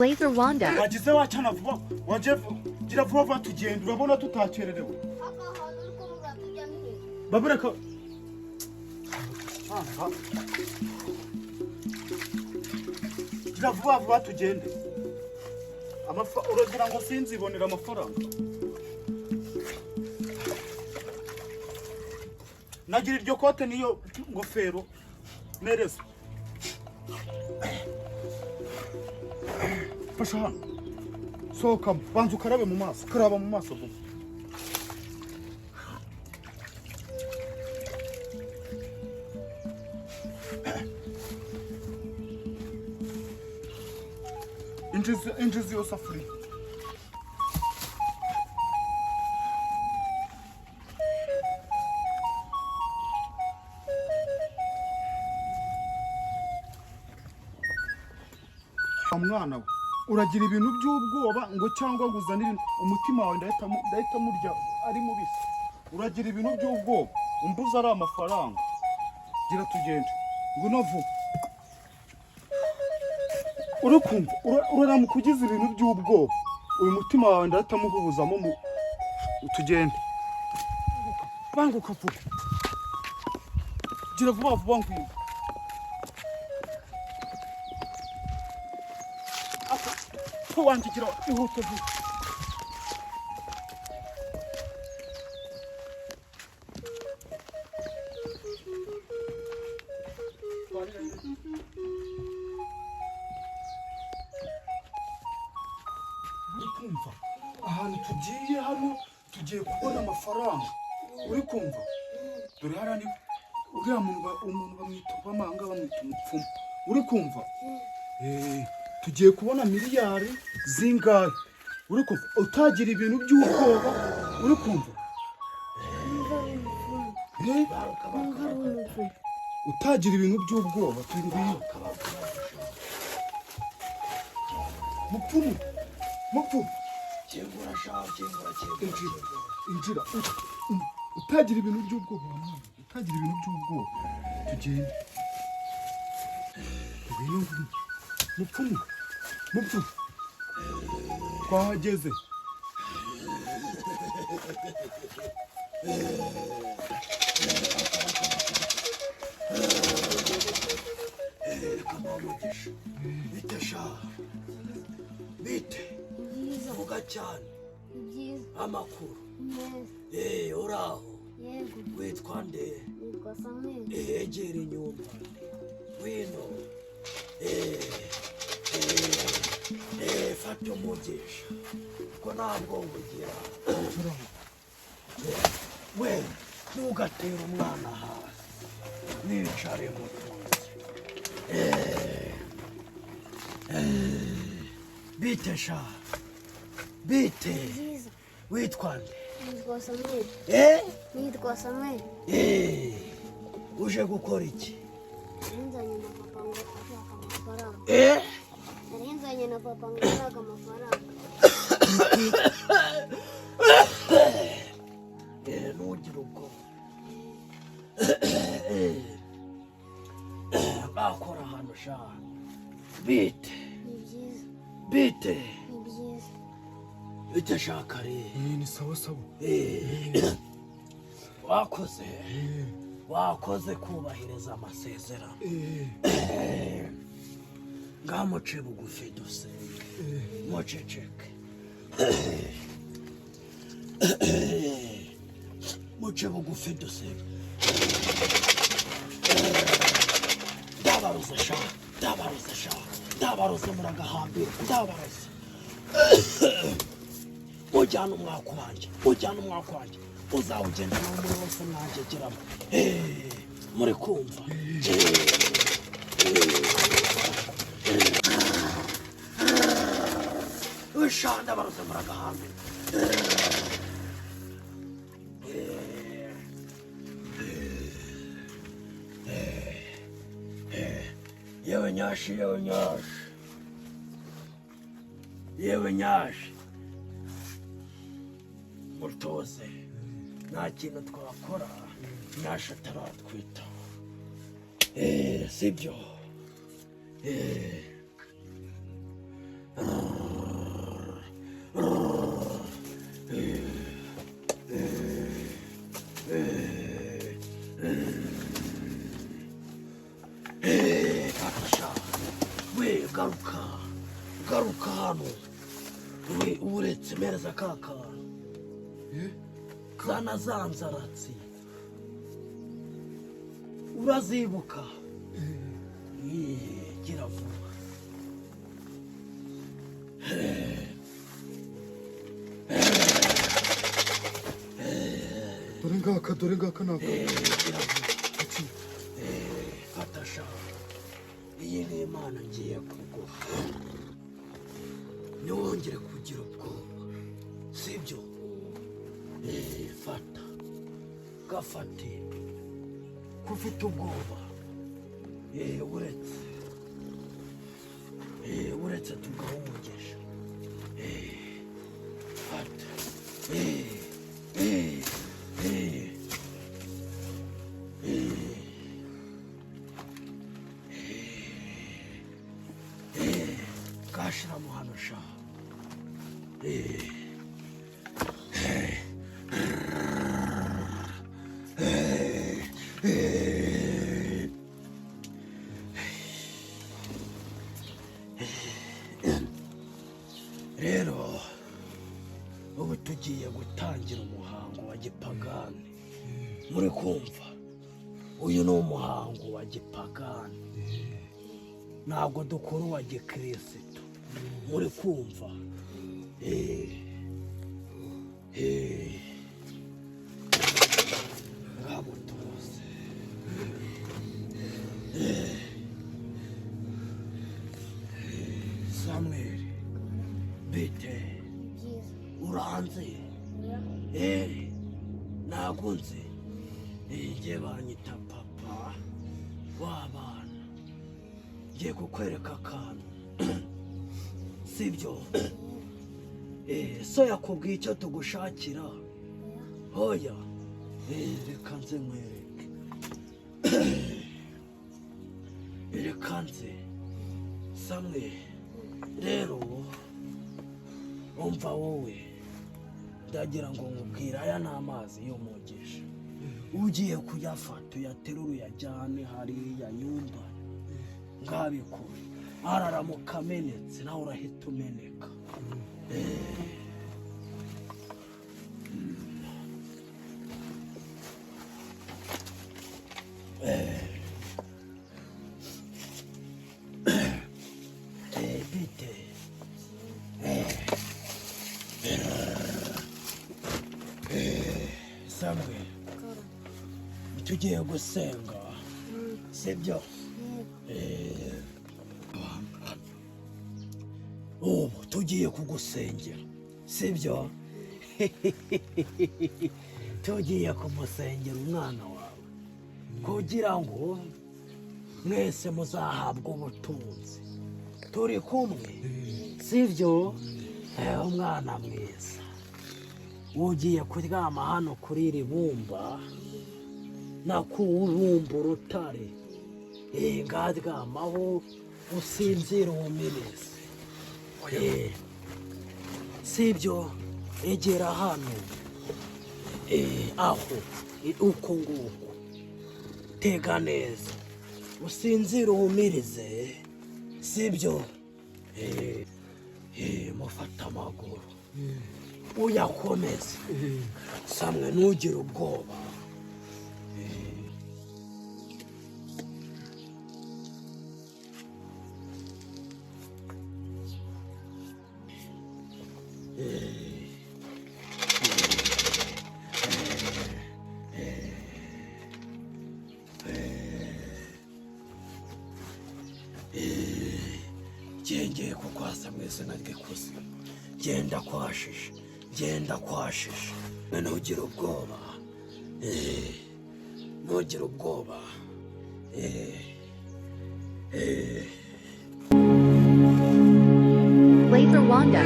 Blaze Rwanda. Wagize wacana vuba, waje gira vuba vuba tugenda, urabona tutakererewe. Aka hantu uri kuvuga tujya ni he? Babureka. Gira vuba vuba tugende. Uragira ngo sinzibonera amafaranga. Nagira iryo kote niyo ngofero nereza. Fasha hano. Sohoka, banza ukarabe mu maso, karaba mu maso vuba. Injiza, injiza iyo safuriya. Wa mwana we, uragira ibintu by'ubwoba ngo cyangwa ngo uzanire umutima wawe, ndahita murya ari mubisi. Uragira ibintu by'ubwoba, umbuza ari amafaranga. Gira tugende, ngwino vuba. Urakumva, uraramuka ugize ibintu by'ubwoba, uyu mutima wawe ndahita muhubuzamo mu tugende. Banguka vuba, gira vuba vuba ngwino. Ko wanjye gira ihute vuba. Uri kumva ahantu tugiye hano tugiye kubona amafaranga, uri kumva? Dore hariya ni uriya muntu, umuntu bamwita bamanga, bamwita umupfumu, uri kumva? Tugiye kubona miliyari zingahe, uri kumva? Utagira ibintu by'ubwoba, uri kumva? Eh, Numva ari umupfumu. utagira ibintu by'ubwoba, turi ngwino. Mupfumu, mupfumu. Kingura sha, kingura, kingura. Injira, injira. Utagira ibintu by'ubwoba wa mwana, utagira ibintu by'ubwoba, tugende. Ngwino, ngwino. Mupfumu, mupfumu, twahageze. Reka umugisha. Bite sha, bite? Ni byiza. Vuga cyane. Ni byiza. Amakuru? Neza. Eh, uraho? Yego. Witwa nde? Nitwa Samuel. Eh, egera inyumba wino. Eh, eh, eh, fata umugisha ko ntabwo ugira. We, ntugatere umwana hasi, wicare mutuze. Eh, eh, bite sha, bite? Ni byiza. Witwa nde? Nitwa Samuel. Eh? Nitwa Samuel. Eh, uje gukora iki? Nari nzanye na papa ngo ashaka amafaranga. Eh? Nari nzanye na papa ngo ashaka amafaranga. Eh, ntugire ubwoba. Bakora hano sha. Bite? Ni byiza. Bite? Ni byiza. Bite sha kare? Eh, ni sawa sawa. Eh, wakoze, wakoze kubahiriza amasezerano. Eh, Ngamuce bugufi dusenge. Muceceke, muce bugufi dusenge. Ndabaruze sha, ndabaruze sha, ndabaruze, muragahambira, ndabaruze. Ujyana umwaka wanjye, ujyana umwaka wanjye, uzawugenda nawe muri wose mwangegeramo. Eh, muri kumva? Sha, ndabaruze, muragahambira. Yewe nyashi, yewe nyashi, yewe nyashi, mutoze, nta kintu twakora nyashi ataratwitaho. Eh, sibyo? Eh. Garuka hano. We uretse mereza ka kantu. Zana za nzaratsi. Urazibuka? Gira vuba. Dore ngaka, dore ngaka naka. Gira vuba. Fata sha. Iyi ni imana ngiye kuguha. Ntiwongere kugira ubwoba, sibyo? Fata, gafate. Ko ufite ubwoba? Uretse uretse tugaha umugisha. Fata. Kashiramo hano sha. Rero ubu tugiye gutangira umuhango wa gipagani. Muri kumva? Uyu ni umuhango wa gipagani, ntabwo dukora uwa gikirisitu. Muri kumva? Ngabo tuze. Samweli, bite? Byiza. Uranzi? Oya. Ntabwo nzi. Njye banyita papa w'abana. Ngiye kukwereka akantu, sibyo? So yakubwiye icyo tugushakira? Oya. Hoya. Reka nze nkwereke, reka nze. Samwe, rero umva wowe, ndagira ngo nkubwire, aya ni amazi y'umugisha. Ugiye kuyafata uyaterure uyajyane hariya nyumba. Ngabikore. Araramuka amenetse, nawe urahita umeneka. Bite? Samwe, Kora. tugiye gusenga, sibyo? Yego. Ubu tugiye kugusengera, sibyo? Tugiye kumusengera umwana wawe kugira ngo mwese muzahabwe ubutunzi. Turi kumwe, sibyo? Umwana mwiza, ugiye kuryama hano kuri iri bumba, nakuwubumba urutare. Ngaryamaho usinzire uwumireze. Sibyo? Egera hano. Aho uko nguko, tega neza, usinzire uhumirize, sibyo? Mufate amaguru uyakomeze. Samwe, ntugire ubwoba. Ngengeye kukwasa mu izina ry'ikuzimu. Genda kwashishe, genda kwashishe. Ntugire ubwoba. Ntugire ubwoba. Play for Rwanda.